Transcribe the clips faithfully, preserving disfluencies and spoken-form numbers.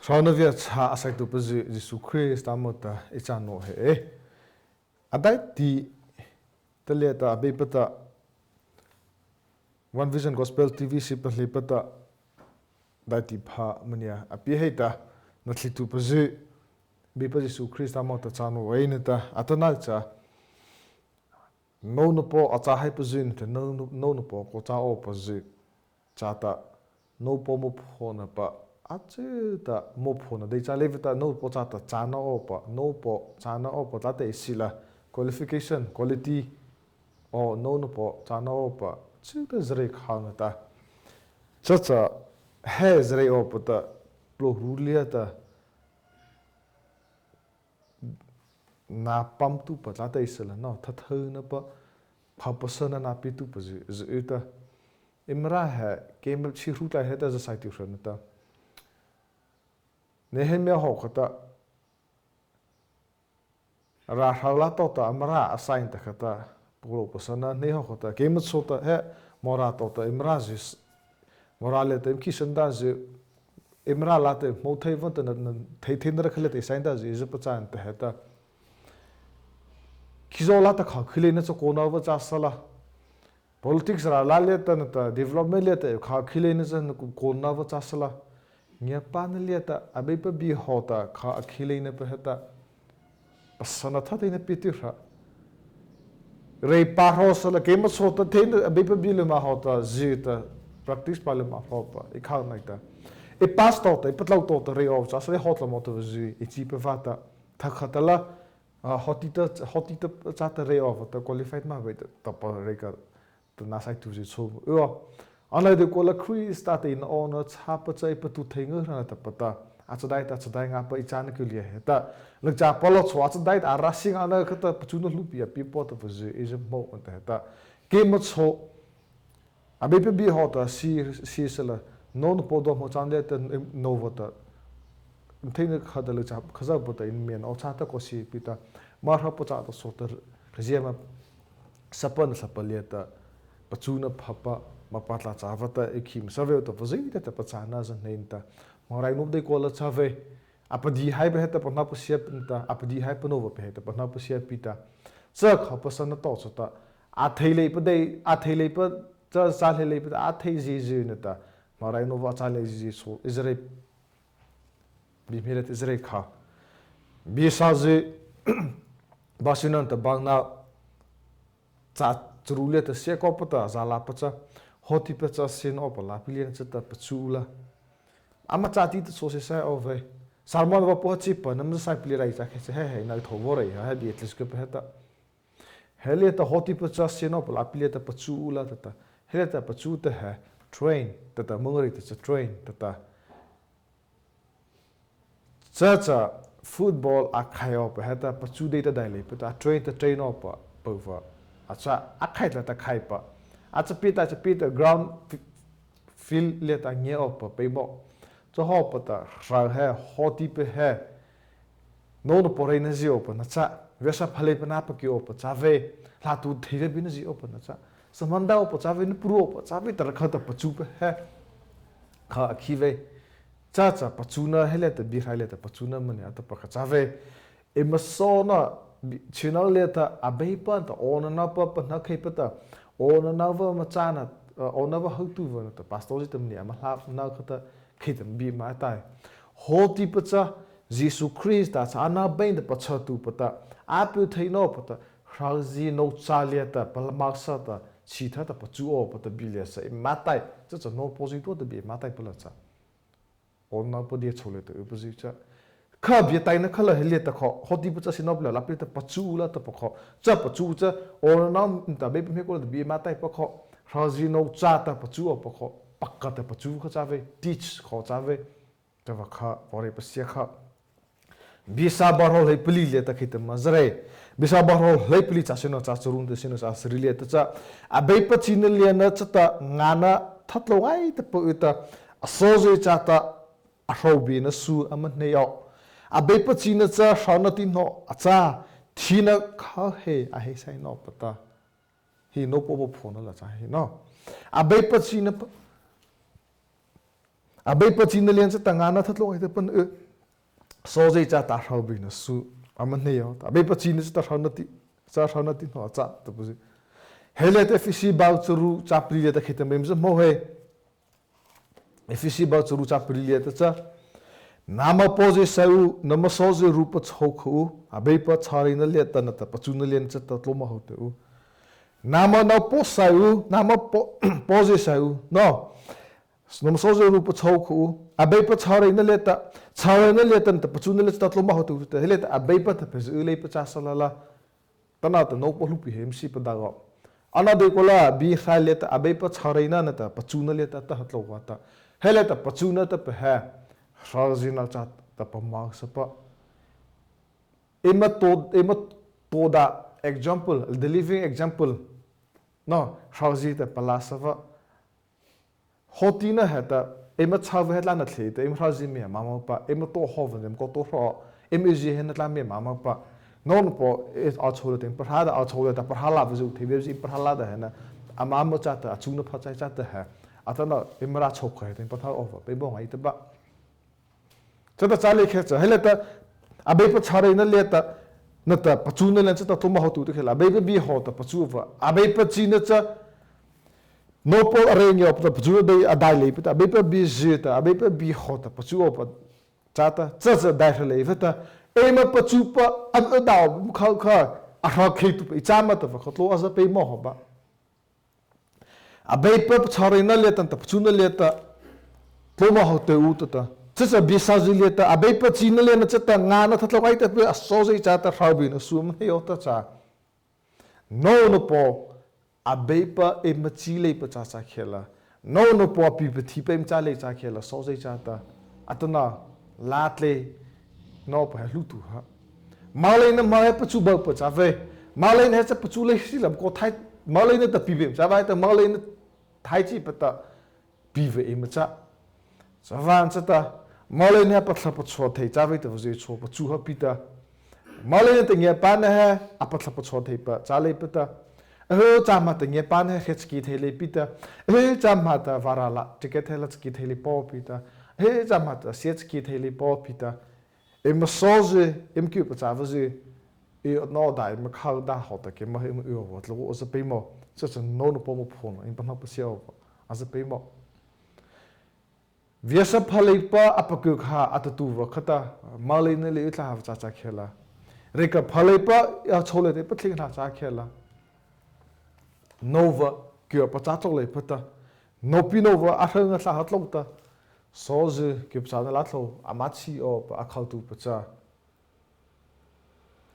Hrona viachhâh a saituhpazy Zisu Krista moh ta ei cha naoh ei. A daihti ta liata Abeipa ta, One Vision Gospel T V si pahleipa ta daihti pha mania a pie heih ta, nathlietuhpazy Beipa Zisu Krista moh ta cha naoh ei na ta, atanoh cha, nôpaw a châ haipazy nata nô, nôpaw kô châ awpazy chata, nôpaw maophaohna pa a châ ta, maophaohna dei châ leipa ta nôpaw chata châna awpa, nôpaw châna awpa tlâ ta ei sila, qualification, quality, aw nôpaw châna awpa chata zarei khao na ta. Chacha, he zarei awpa ta, palôhru liata na pamtuhpa tlâ ta ei sila, nô thathona pa, pha pasana na pietuhpazy, zy ta. Eima râh he, keima chhihru tlai he ta za saituh hra na ta. Nehemia hawh khata, râh hro la tawhta, ama râh a sai ta khata, palôh pasana hnei hawh khata, keima chhao ta he, Mara tawhta, eima râh zy, Mara liata eima khihsan ta zy, eima râh la ta, hmô thei vâta na, na, thei thei na ra kha liata ei sai ta zy, ei za pachâ na ta heta. Khizaw la ta kha khih leina cha kona va châ sala. Politics râh la liata nata, development liata kha khih leina cha na kona va châ sala. Ngiapâna liata, Abeipa bie hawhta, kha a khih leina pa heta. Pasana thatheina pietuh hra. Reipa hro sala, keima chhao ta theina, Abeipa bie lymâ hawhta, zy ta, practice pa lymâ hawhpa, ei khao na ei ta. Ei pastor ta, ei patlô tawhta rei aw châ sala, ei hawh tlâh mawh ta zy, ei chi pa vâta. Thokha ta la, ah, hawti ta, hawti ta chata rei aw vâta, qualified ma vei ta, tahpa rei ka, ta na saituhzy chhao. Ua, ano deikua la Krista ta eina awnanopa châ pa cha ei patu thei ngâ hra na tahpa ta. A chadai ta, a chadai ngâpa ei châna kyh liata heta. Lâ cha palôh chhao, a chadai ta, a rasi ngâna khata pachuna hluhpi a pie pua tahpazy, ei za hmô na ta heta. Keima chhao, Abeipa bie hawhta si, si sala, nôpaw do hmô châ liata, nô vâta. Theina khata lâ cha, Khazohpa ta eina miano châ ta kô si pi ta. Marapa châta sawta, khazia ma, sapa na sapa liata, pachuna phapa, mapa tlâh châ vâta, ei khih ma sa vei tahpazy ta, ta pachâna za hnei ta. Maraina deikua la châ vei. A padi hai pa heta pahno pasia pi ta, a padi hai pa nô va pa heta pahno pasia pi ta. Cha kha pasana tawh chata, a thei leipa dei, a thei leipa, cha châ lei leipa ta, a thei zyzy na ta, Maraina va châ lei zyzy chhao, Izarei, bie hmia liata Izarei kha. Bie sa zy, Basinan ta bang na, cha charu liata sia kawpa ta, zâlâpa cha, hawtipa cha siena awpa lâpi liana chata pachu u la. Ama chati ta chhao si sai aw vei. Sermon va pua chipa, nama za sai pi liata rai cha khe cha he he, na tho vaw rei, he bie at least kei pa heta. He liata hawtipa cha siena awpa lâpi liata pachu u la ta ta. He liata pachu ta he, train, ta ta, Mangari ta cha train, ta ta. Chacha football a khai awpa heta pachu dei ta dai leipa ta, train ta train awpa pôh va. A cha a khai ta ta khai pa. A cha pi ta cha pi ta ground fi-, field liata ngia awpa pei bo. Cha hawhpa ta hra he, hawtipa he. Nô nôpaw reina zy awpa na cha. Viasa phaleipa na paki awpa châ vei. Hlâ tu thei vei bina zy awpa na cha. Samanda awpa châ vei, na pru awpa châ vei, ta rakha ta pachu pa he. Kha a khih vei. Chacha pachuna he liata, bie hra liata pachuna mania tahpa kha châ vei. Eima sona, bi-, china liata, Abeipa ta, awnanopa pahnokheipa ta, awnano va machâna, eh, awnano va hawtu va na ta, pastor zy ta mania, ama hlâna khata, khei ta bie ma tai. Hawtipa cha, Zisu Krista cha, ano beina pachhatuhpa ta, a pyu thei nawpa ta, hrozie no cha liata, palamasa ta, chhihthata pachu awpa ta bie liasa, eima tai, chacha nôpaw zy to ta bie eima tai pala cha. Awnanopa dia chô liata upa zy cha. Kha bie taina kha la he liata kho, hawtipa cha siena awpa la, lâpi liata pachu u la tahpa kho. Cha pachu u cha, awnano ta Abeipa hmiakô liata bie eima tai pa kho. Hrozie no cha ta pachu awpa kho. Pakha ta pachu kha châ vei, teach kho châ vei. Tahpa kha, vaw rei pasia kha. Biesa bâ hrawh hleipalih liata khei ta ma za rei. Biesa bâ hrawh hleipalih cha siena cha charu nata siena cha sari liata cha. Abeipa china liana chata ngâna thatlô ngaitapa y ta. A sawzy chata a hroh biena su ama hnei aw. Abeipa china cha hrona tihno a châ, thina kha he a hei sai nawpa ta. Hi nôpaw maophaohna la cha hi no. Abeipa china pa, Abeipa china liana chata ngâna thatlô ngaitapa na y. Sawzy chata hropa bie na su, ama hnei aw ta. Abeipa china chata hrona ti, cha hrona ti no cha tahpa zy. He liata Ephesi bu charu châ palih liata kheihta ma eima hmô he. Ephesi bu charu châ palih liata cha, Nama pawzy sai u, nama sawzy rupa chhôhkha u, Abeipa chareina liata nata pachuna liana chata tlôh mawh teh u. Nama nôpaw sai u, nama paw, pawzy sai u, no. Nama sawzy rupa chhôhkha u, Abeipa chareina liata, chareina liata nata pachuna liana chata tlôh mawh teh u ta, he liata Abeipa ta pawzy leipa châ sala la. Tanoh ta nôpaw hluhpi he eima sie pa dao. Ano deikua la, bie hrai liata Abeipa chareina nata pachuna liata ta ha tlôh vâta. He liata pachuna tahpa he, hrozie no chata pamawh sapa. Eima to, eima to da example, the living example. No, hrozie ta palâsa vâ. Hawti na heta, eima châ vei he tlâ na thei ta, eima hrozie mia ma ma pa, eima to haw vei eima ko to hro, eima zie he na tlâ mia ma ma pa. No no paw, e, a chô la ta eima pahrâ da, a chô la ta pahrâ la vei zy, thei vei zy pahrâ la da he na, ama ama chata, a chu na pha chai chata he. Atanoh, eima râh chhôhkha he ta eima pathao aw vei, pei bo ngaitapa. Chata châ lei kha cha, he liata, Abeipa chareina liata, nata pachuna liana chata tlôh mawh teh u ta kha la, Abeipa bie hawhta pachu vâ, Abeipa china cha, nôpaw a reih ngiapâ ta pachuna dei a dai leipa ta, Abeipa bie zy ta, Abeipa bie hawhta pachu awpa, chata, cha cha dai hra leipa ta, eima pachupa, a, a dao, kha kha, a hra kheituhpa, ei châ ma tahpa kha tlôh a za pei mawh hawhpa. Abeipa chareina liata nata pachuna liata, tlôh mawh teh u ta ta. Cha cha bie sawzy liata, Abeipa china liana chata ngâna thatlô ngaitapa a sawzy chata hropa bie na su ama hnei aw ta cha. No no paw, Abeipa eima chi leipa châ châ kha la. No no paw a pi pathi pa eima châ lei châ kha la, sawzy chata. Atanoh, lâ tlei, no paw he hluh tu ha. Moleina ma he pachu bâ pa châ vei. Moleina he cha pachu lei si lam ko thai, moleina ta pi vei eima châ vei ta, moleina thai chi pa ta pi vei eima châ. Chavâta chata, moleina he pathla pachua thei châ vei ta vei zy chô pachu ha pi ta. Moleina ta ngiapâna he, a pathla pachua thei pa châ leipa ta. Ahy cha ma ta ngiapâna he, he chaki thei lei pi ta. Ahy cha ma ta vârâh la, ticket he la chaki thei lei paw pi ta. Ahy cha ma ta sia chaki thei lei paw pi ta. Eima sawzy, eima kei pa châ vei zy, ei no dai eima khao da hawhta keima he eima y vâ tlôh a za pei mawh, cha cha no no paw ma pho no, eima pahno pasia awpa, a za pei mawh. Viasa phaleipa a pakua kha a tah tu vâ kha ta, moleina lei y tlâ ha vâ châ châ kha la. Reika phaleipa a chô lei ta ei pathling ha châ kha la. No vâ, kei pa châ tlôh leipa ta. No pi no vâ, a hra nga tlâ ha tlôh ta. Sawzy, kei pa châ na la tlôh, ama chi awpa, a khao tu pa châ.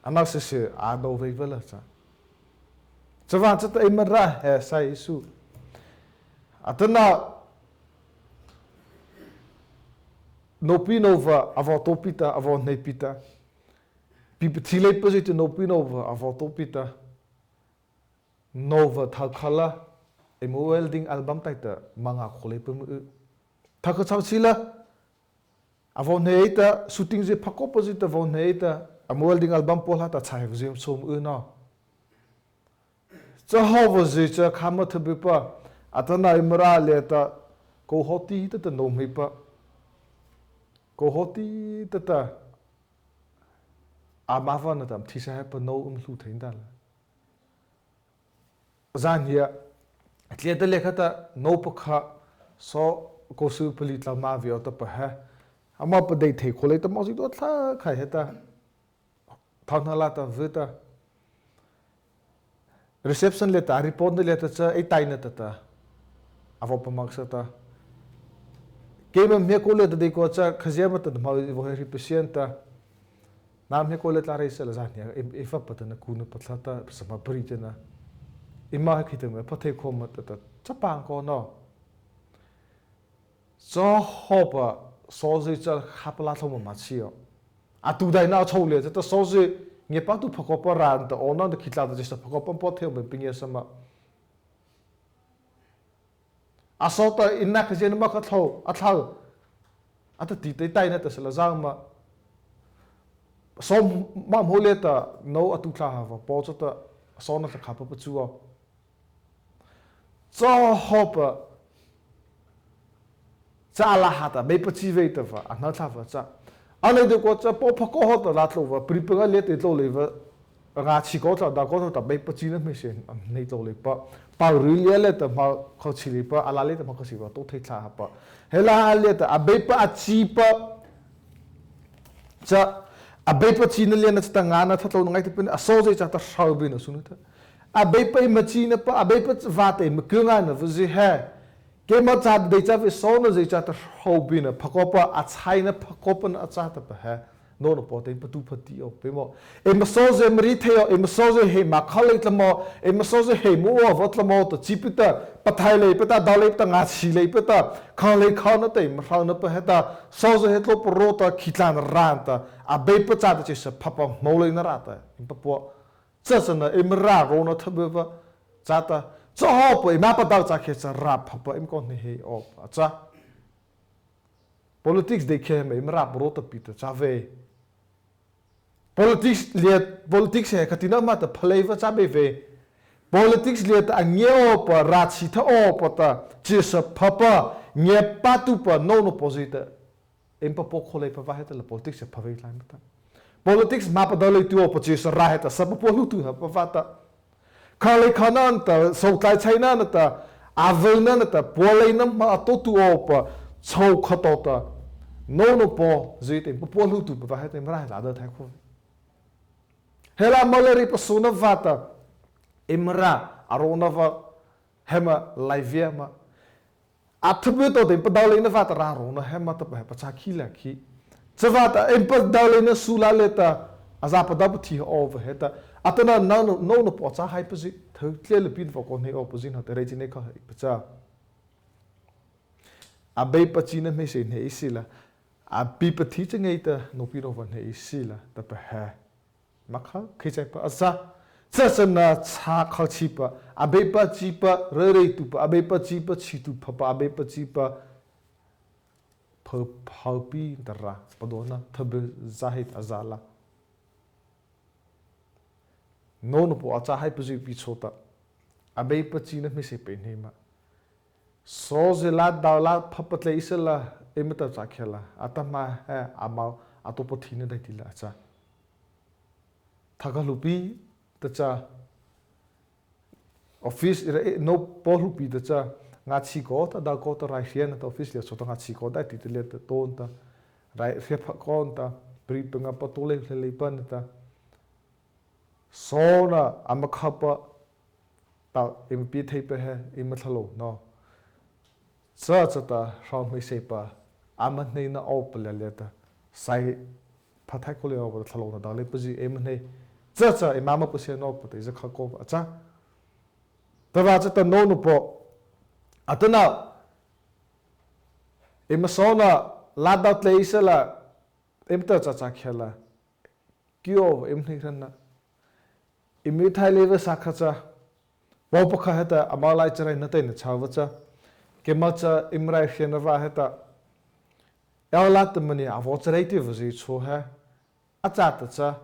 Ano sese, a do vei vei la cha. Chavâta chata eima râh he sai su. Atanoh, no pi no vâ, a vaw to pi ta, a vaw hnei pi ta. Pi pathi leipa zy ta no pi no vâ, a vaw to pi ta. No vâ thokha la, eima wedding album taihta, ma nga kho leipa ma y. Thokha chho chi la, a vaw hnei ta, shooting zy pha kawpa zy ta vaw hnei ta, eima wedding album paw la ta chai vei zy eima chho ma y no. Cha haw vei zy cha kha ma tha bi pa, atanoh eima râh liata, ko hawti ta ta no hmei pa. Ko hawti ta ta, ama vâna ta ama thisa he pa no ama hluh thei ta la. Zâ hnia, tlia ta lei kha ta no pakha, saw ko su pali tlao ma vei aw ta pa he. Ama pa dei thei kho lei ta ma zy to tla khai he ta. Thao na la ta vei ta. Reception lei ta, report lei ta cha, ei taina ta ta. A vaw pamaksa ta. Keima hmiakô lei ta deikua cha, khazia ma ta ma vaw he ri pasian ta. Na hmiakô lei tla rei sa la zâ hnia, ei, ei fa pa ta na ku na pathla ta, sa ma pari ta na. Eima he khei ta ma, pa thei kho ma ta ta, cha pang ko no. Cha hawpa, sawzy cha kha pa la thlô ma ma chi aw. A tu dai na chô lei, cha ta sawzy, ngiapâ tu pha kawpa ran ta, aw na ta khitla ta chi sa pha kawpa paw thei ma pi ngia sa ma. A saw ta ei na khazia na ma kha thlô, a thlô. A ta ti ta ei taina ta sa la zâ ma. Saw ma hmô lei ta, no a tu tla ha vâ, paw cha ta, saw na tla kha pa pachu aw. Cha hawpa, ta a la ha ta Abeipa chi vei ta va a hnohta va cha. Ano deikua cha pôhpa kô hawhta la tlô va, pri panga liata ei tlô lei va, ngâchhih kô tlao, dao kô tlao ta Abeipa china hmeiseih hnei tlô leipa, pari liata hmo khochhi leipa, a la liata hmo khochhi va tao thei tha hapa. He la liata Abeipa a chipa cha, Abeipa china liana chata ngâna thatlôna ngaitapa a sawzy chata hropi na su na ta. Abeipa eima china pa, Abeipa vâta eima kô ngâna vaw zy he. Keima châta dei cha vei sawzy chata hropi na pha kawpa, a chaina pha kawpa na a châ ta pa he. Nô nô pô ta eima patu phati aw, peimawh. Eima sawzy eima ri thei aw, eima sawzy he ma kha lei tla maw, eima sawzy he mu aw va tla maw ta, chi pi ta, pathaih leipa ta, dao leipa ta, ngâchhih leipa ta, khang lei khana ta, eima hrona pa he ta, sawzy he tlô paro ta, khih tlâna râ ta, Abeipa châta chyhsa phapa hmô leina râ ta, eima papua. Cha chana eima râh rônah thaby va, chata, cha hawhpa eima padao cha khe cha râh phapa eima kaw hnei heih aw, a châ. Politics dei khe ma eima râh paro ta pi ta châ vei. Politics liata, politics he khatina ma ta pha lei va châ bei vei. Politics liata a ngia awpa, râh chi tha awpa ta, chyhsa phapa, ngiapâtuhpa, nô nô pô zy ta, eima papua khao leipa va he ta la politics he pha vei tlai ma ta. Politics ma padao lei tu awpa chyhsa râh he ta, sa papua hluh tu hapa va ta. Khang lei khana na ta, sawtlai chaina na ta, a vei na na ta, pua leina ma a tao tu awpa, chô kha tao ta, nô nô pô zy ta eima papua hluh tu pa va he ta eima râh he la da thai khao. He la ma la ri pa su na va ta, eima râh a rônah va, he ma lai via ma. A thaby tao ta eima padao leina va ta râh rônah he ma ta pa he pa châ khi la khi. Cha va ta eima padao leina su la liata, a za padao pathi aw va he ta. Atanoh nô nô pô a châ haipa zy, thao tlia lei pi na va kaw hnei awpa zy na ta rei chi nei kha haipa cha. Abeipa china hmeiseih hnei ei sila. A pi pathi cha ngei ta, nô pi nô va hnei ei sila, ta pa he. Ma kha, khei chaipa a za. Cha chana cha kha chi pa, Abeipa chi pa, rei rei tu pa, Abeipa chi pa, chi tu phapa, Abeipa chi pa, pha, pha pi ta râh, padona, thaby za he ta a za la. Nô nô pô a châ haipa zy pi chô ta. Abeipa china hmeiseih pei hnei ma. Sawzy la dao la phapa tlai ei sala, eima ta cha khe la. Atahmâ he, ama, a tao pathina daihti la a châ. Thakha hluhpi ta cha, office ira e, nô pô hluhpi ta cha, ngâchhih kaw ta, dao kaw ta, raihria na ta, office liata chô ta ngâchhih kaw daihti ta liata tao na ta, raihria pha kaw na ta, pri panga pa tao lei lei leipa na ta, sawna ama khâpa, ta, eima pi thei pa he, eima thlalôh no. Cha chata, hrao hmeiseihpa, ama hneina awpa lia liata, sai pha thai khao lei awpa ta thlalôhna dao leipa zy eima hnei. Cha cha, eima ma pasia nawpa ta ei za kha kaw a châ. Ta va chata nô nô pô, atanoh, eima sawna, la dao tlai ei sala, eima ta cha cha khe la, kei aw va eima hnei hra na. Eima thai lei va sa kha cha. Pôhpa kha he ta, ama lai chareina tei na châ va cha. Keima cha eima raihria na va he ta. Ela ta mania a vaw charei ti va zy chô he. A châ ta cha.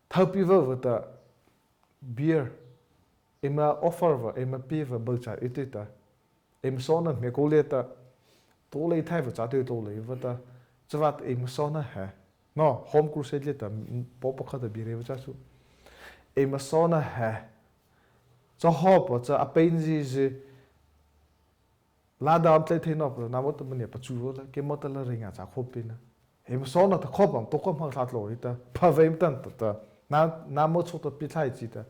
Thao pi va va ta. Beer. Eima offer va, eima pi va, bau cha ei ti ta. Eima sawna hmia kaw liata, tao lei thai va cha tao tao lei va ta, cha va ta eima sawna he. No, home crusade liata, pôhpa kha ta bie rei va cha su. Eima sawna he. Cha hawhpa cha a pei zy zy. La dao ama tlai thei nawpa ta, nama ta mania pachu va la, keima ta la rei nga cha khao pi na. Eima sawna ta khao pa, tao khao ma hla tlô ei ta, pha vei ma ta ta ta. Na, nama chô ta pi thai chi ta.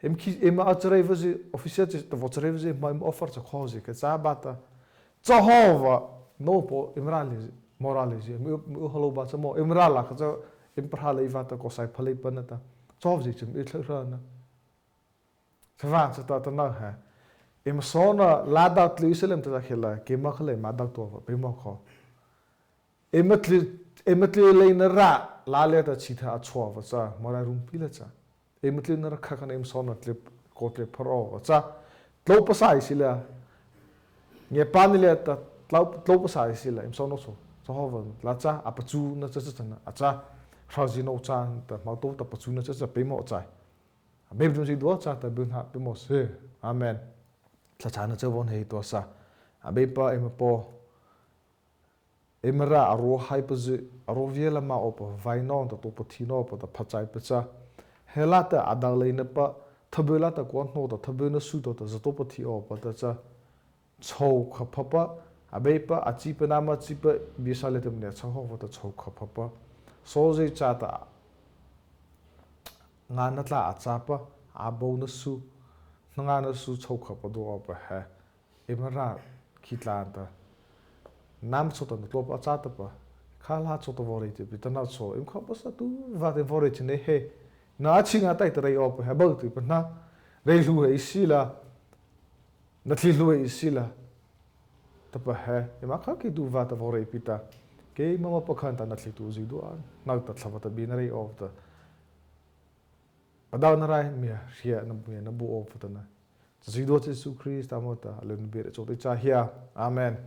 Eima khi, eima a charei va zy, officer chi ta vaw charei va zy, ma eima offer cha khao zy, kei cha ba ta. Cha hawh va, nô pô, eima râh lei zy, mo râh lei zy, eima, eima u halo ba cha mo, eima râh la kha cha, eima pahra lei va ta, kosai pha lei pa na ta. Cha hawh zy cha, eima thla hra na. Cha va cha ta ta na he. Eima sawna, la dao tlai ei sala eima ta cha khe la, keima kha lei ma dao tua va, peimawh kaw. Eima tlai, eima tlai leina râh, la liata chi tha a chua va cha, Mara rung pi la cha. Eima tlai na râh kha kha na eima sawna tlai, kaw tlai phara va cha. Tlô pasa ei sila. Ngiapâna liata, tlô, tlô pasa ei sila, eima sawna chô. Cha hawh va, la cha, a pachu na cha cha cha na, a cha. Hra zy no cha, ta hmo to ta pachu na cha cha, peimawh cha. Abeipa dum zy dua cha ta bu na, peimawh sy. Amen. Thlahchhâna cha vaw hnei tua sa. Abeipa eima pô. Eima râh a ro haipazy, a ro via la ma awpa vaih nawpa ta, tao pathi nawpa ta pha chaipa cha, he lâta a do leina pa, thaby lâta kua no ta, thaby na su tao ta, za tao pathi awpa ta cha, chhôhkha phapa, Abeipa a chipa, nama chipa, biesa liata mania chhao hawhpa ta chhôhkha phapa, sawzy chata, ngâna tlâ a châpa, a baona su, ngâna su chhôhkha pado awpa he, eima râh khih tlâ ta, nama chô ta na tlôpa a châ tahpa, kha la chô ta vaw rei tei pi ta, na chô eima kha pasa tu va tei vaw rei tei nei he, na chi ngâ tai ta rei awpa he bao tei pa na, rei lu he ei sila, na thei lu he ei sila, tahpa he eima kha kei tu va ta vaw rei pi ta, keima ma pakha ta na thei tu zy dua, na ta thlahpa ta bie na rei awpa ta, pado na rai, mia hria na mia na bao awpa ta na, cha zy dua Zisu Krista moh ta a lei na bie rei chô tei cha hia. Amen.